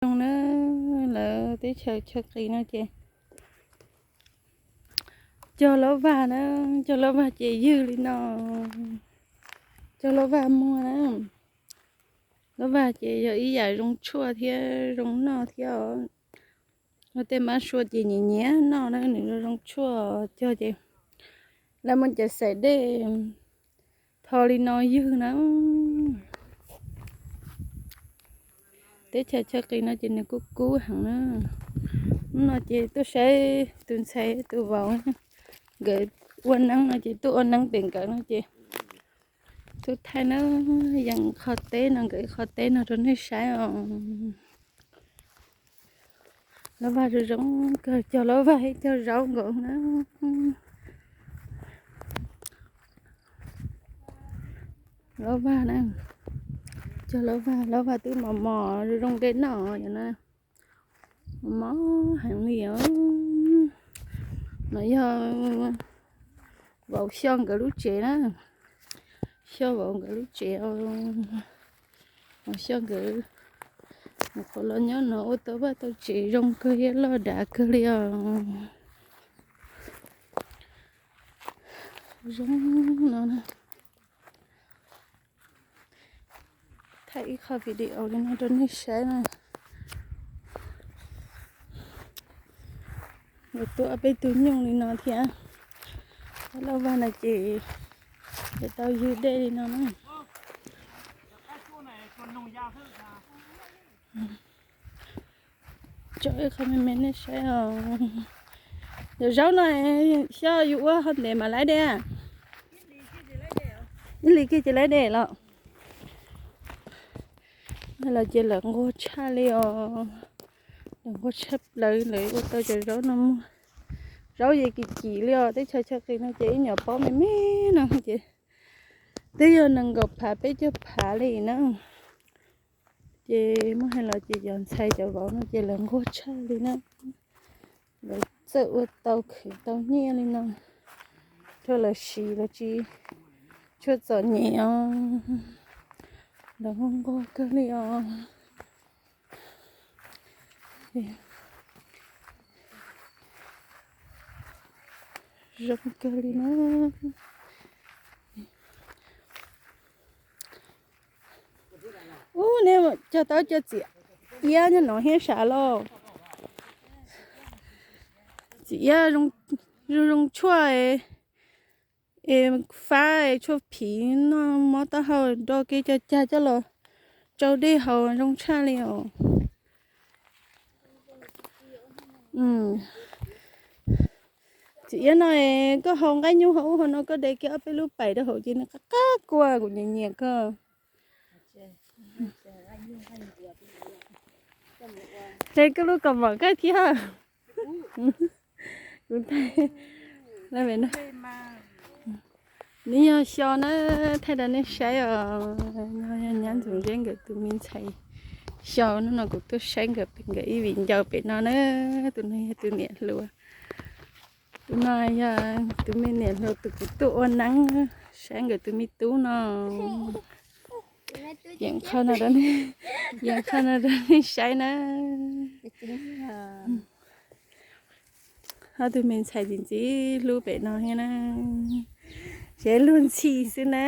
Zoo na, lawv teb chaws chaw qis no ces cog laub vag na, cog laub vag ces ywg li no, cog laub vag muag na. Laub vag ces yog ib yam zoo tshuaj thiab zoo noj thiab os. Tej mab sua ces nyiam nyiam noj na, nws zoo tshuaj cog ces lawv muab cov xaim dej tho li no ywg na. Teb chaws chaw qis no ces nws kuj kub heev na. Hnub no ces tuaj saib tus ntxhais tus vauv nkawd ua neeb no ces tuaj ua neeb pem nkawd no ces tuaj thaij na, yeem qhov teb no, nkawd qhov teb no rau nej saib os. Laub vag zoo zoo kawg, cog laub vag thiab cog zaub nkaus na. Laub vag na, cog laub vag, laub vag twb mos mos zoo zoo de noj no, mos heev li os. No yog vauv Xyooj nkawd lub tsev na, Xyooj vauv nkawd lub tsev os. Xyooj nkawd nyuam qhuav los nyob no ua tau vaj tau tsev zoo kawg thiab loj dav kawg li os. Zoo no na. Thaij ib qho video li no rau nej saib na. Lawv tuaj ob peb tug nyuj li no thiab. Laub vag no ces lawv tau ywg dej li no na. Tso ib qho me me nej saib os. Cov zaub no xyov yus ua ho ntev mam laib dej. Ib hlis kiag ces laib dej los. Los ces lawv nquag tshaj li os. Lawv nquag tshaj plaws, lawv ua tau cov zaub no muag. Zaub ces kim kim li os, teb chaws chaw qis no ces ib nyuag pob me me no ces twb yog nees nkaum phav peb caug phav li na. Ces muab hais los ces cov ntxhais cov vauv no ces lawv nquag tshaj li na. Lawv txawj ua tau khwv tau nyiaj li no rau lawv siv, lawv tsis tshua txom nyem os. Lawv nquag nquag kawg li os. Zoo kawg li na. Ub, nej cog tau cov txiv iab nyob no thiab sav lauj. Txiv iab zoo zoo tshuaj es fab es tshuaj phiv noj mob taub hau, do kev cog cag coj los tsau dej haus zoo tshaj li os. Txiv iab no koj haus nqaij nyuj hauv ub hauv no, koj de kiag ob peb lub pais rau hauv ces nws qab qab kua, kuv nyiam nyiam koj. Ces koj lub kaus mom koj thiab. Kuv thaij, nws yog xyo na, thaij rau nej saib os. Yog nyab ntxoov zeb nkawd tus me ntxhais xyo, hnub no kuv tuaj saib nkawd pem, nkawd ib viv ncaus pem no na. Tus no yog tus niam hluas, tus no yog tus me niam hluas tus kuv tuaj ua neeb, saib nkawd tus me tub no. Yeem qho no rau nej saib na. Ob tug me ntxhais ntxim ntxim hlub pem no thiab na. Tsev luag ntxhi xwb na.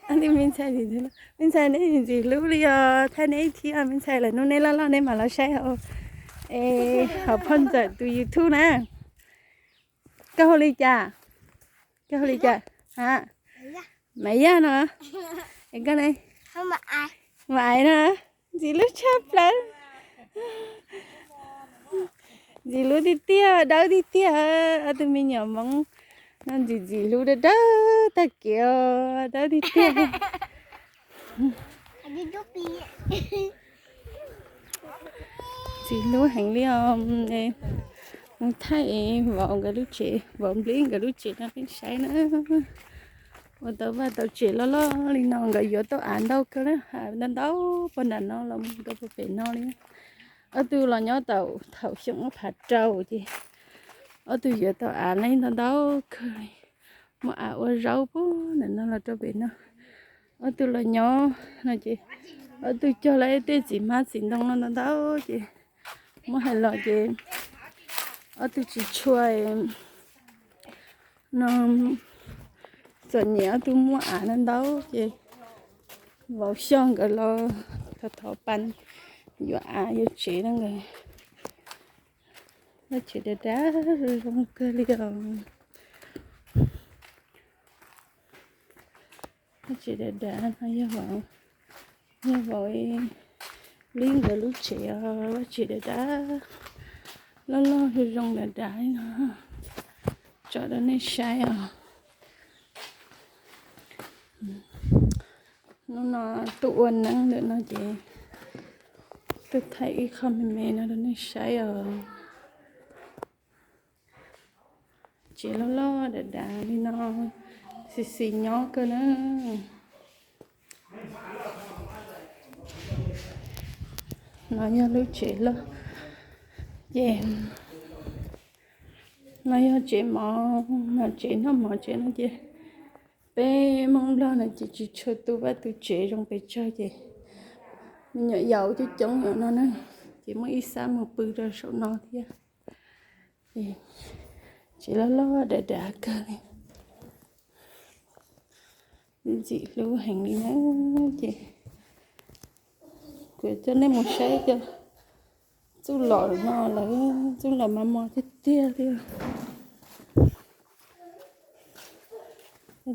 Ob tug me ntxhais ntxim ntxim hlub, me ntxhais nej ntxim ntxim hlub li os, thaij neb ib thiab me ntxhais, lawm hnub neb loj loj neb mam los saib hauv, hauv phoj ntxawm tus YouTube na. Koj hu li cas? Koj hu li cas? Ha, Maiv Yaj no. Es koj ne? Maiv Aiv no. Ntxim hlub tshaj plaws. Ntxim hlub tiag tiag, dawb tiag tiag. Ob tug me nyuam Hmoob no ntxim ntxim hlub, dawb dawb tag kev, dawb tiag tiag. Ntxim hlub heev li os. Mus thaij vauv nkawd lub tsev, vauv Nplib nkawd lub tsev rau nej saib na. Ua tau vaj tau tsev loj loj li no, nkawd yuav tau av ntau kawg na, ntau ntau puag nram no los mus rau puag pem no li. Ob tug los nyob tau thaum xyoo ob phav rau ces ob tug yuav tau av li ntau ntau kawg li. Muaj av ua zaub puag nram no los rau pem no. Ob tug los nyob no ces Ob tug cog lawv tej txiv hmab txiv ntoo no ntau ntau ces muab hais los ces ob tug tsis tshua no txom nyem, ob tug muaj av no ntau ces vauv Xyooj nkawd los thov thov pa yuav av yuav tsev no nkawd. Lub tsev dav dav zoo zoo kawg li os. Lub tsev dav dav no yog, yog vauv Lib nkawd lub tsev os. Lub tsev dav dav, loj loj zoo zoo dav dav li no, tso rau nej saib os. Hnub no tuaj ua neeb ntawm no ces tuaj thaij ib qho me me no rau nej saib os. Tsev loj loj dav dav li no, xis xis nyob kawg na. No yog lub tsev loj, ces no yog tsev mov, no tsev noj mov tsev no ces peb Hmoob Nplog no ces tsis tshua tu vaj tu tsev zoo pes tsawg ces me nyuam yaus coob coob yam no na, ces muaj ib xab mus pw rau saum no thiab. Tsev loj loj dav dav kawg li, ntxim hlub heev li na. Ces kuv coj nej mus saib cov txuj lom no lawm, txuj lom mas mos tiag tiag li.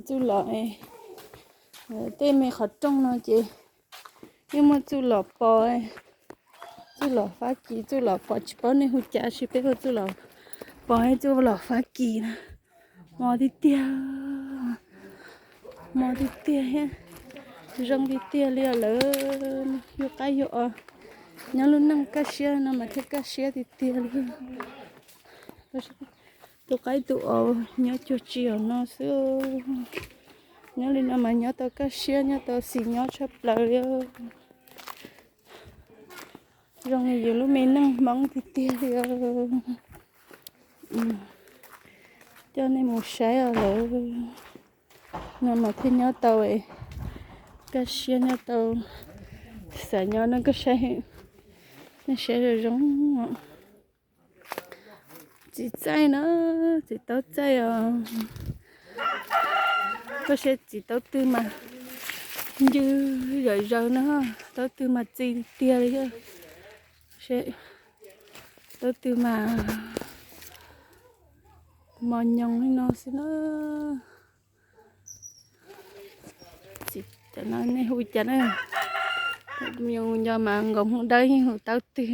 Txuj lom, tej me qhov rooj no ces yeej muaj txuj lom pos, txuj lom Fab Kis, txuj lom pos tsis paub nej hu cas, sis peb hu txuj lom pos thiab txuj lom Fab Kis na. Mos tiag tiag, mos tiag tiag thiab zoo tiag tiag li os lawm. Yug qaib yug os, nyob lub neej kaj siab no mas thiaj kaj siab tiag tiag li. Tus qaib tus os nyob cuag tsi os no xwb. Nyob li no mas nyob tau kaj siab, nyob tau xis nyob tshaj plaws li. Zoo li yus lub me neej Hmoob tiag tiag li. Coj nej mus saib os lawm. No mas thiaj nyob tau kaj siab, nyob tau xav nyob no. Koj saib, nej saib zoo zoo. Txiv txaij na, txiv taub txaij os. Koj saib txiv taub twg mas ncw zawm zaws na, taub twg mas txi tiag li. Taub twg mas mos nyoos li no xwb na. Txiv, cov no nej hu cas na? Nco mas nkoos hu dawb yeej hu taub twg,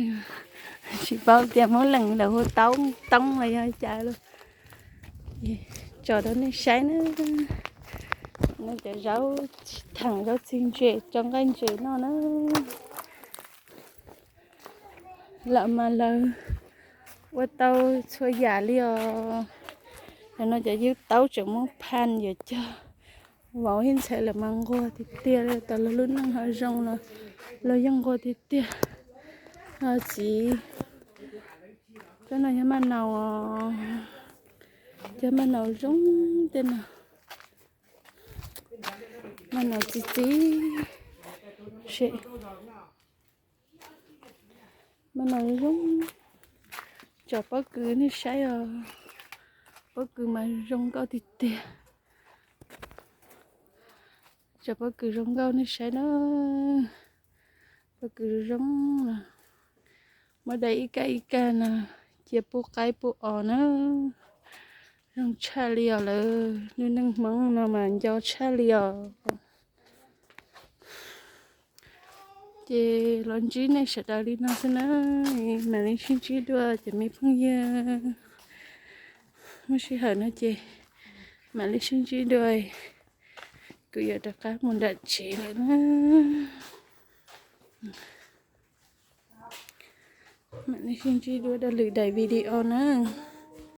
tsis paub tias Hmoob Lees lawv hu taub toob los yog cas lauj. Tso rau nej saib na. No cov zaub, theem zaub txig ntses tso nqaij ntses noj na. Lawm mas lawv ua tau txhua yam li os. Cov no cov yub taub tseem muab phan yuav cog. Vauv ib ntxhais lawm mas nquag tiag tiag li, tas los lub neej ho zoo los los yeej nquag tiag tiag. No txiv, cov no yog maj naus, cov maj naus zoo tej no. Maj naus txi txiv, maj naus zoo. Tso pob kws nej saib os, pob kws mas zoo nkauj tiag tiag. Tso pob kws zoo nkauj nej saib na, pob kws zoo zoo. Muab dai ib kaj ib kaj no, cia pub qaib pub os na. Zoo tshaj li os lawm, lub neej Hmoob no mas nco tshaj li os. Ces los ntsib nej sawv daws li no xwb na, mam li sib ntsib dua cov me phooj ywg. Muaj sij hawm no ces mam li sib ntsib dua, kuv yuav rov qab mus nram tsev lawm na. Mam li sib ntsib dua rau lwm daim video na.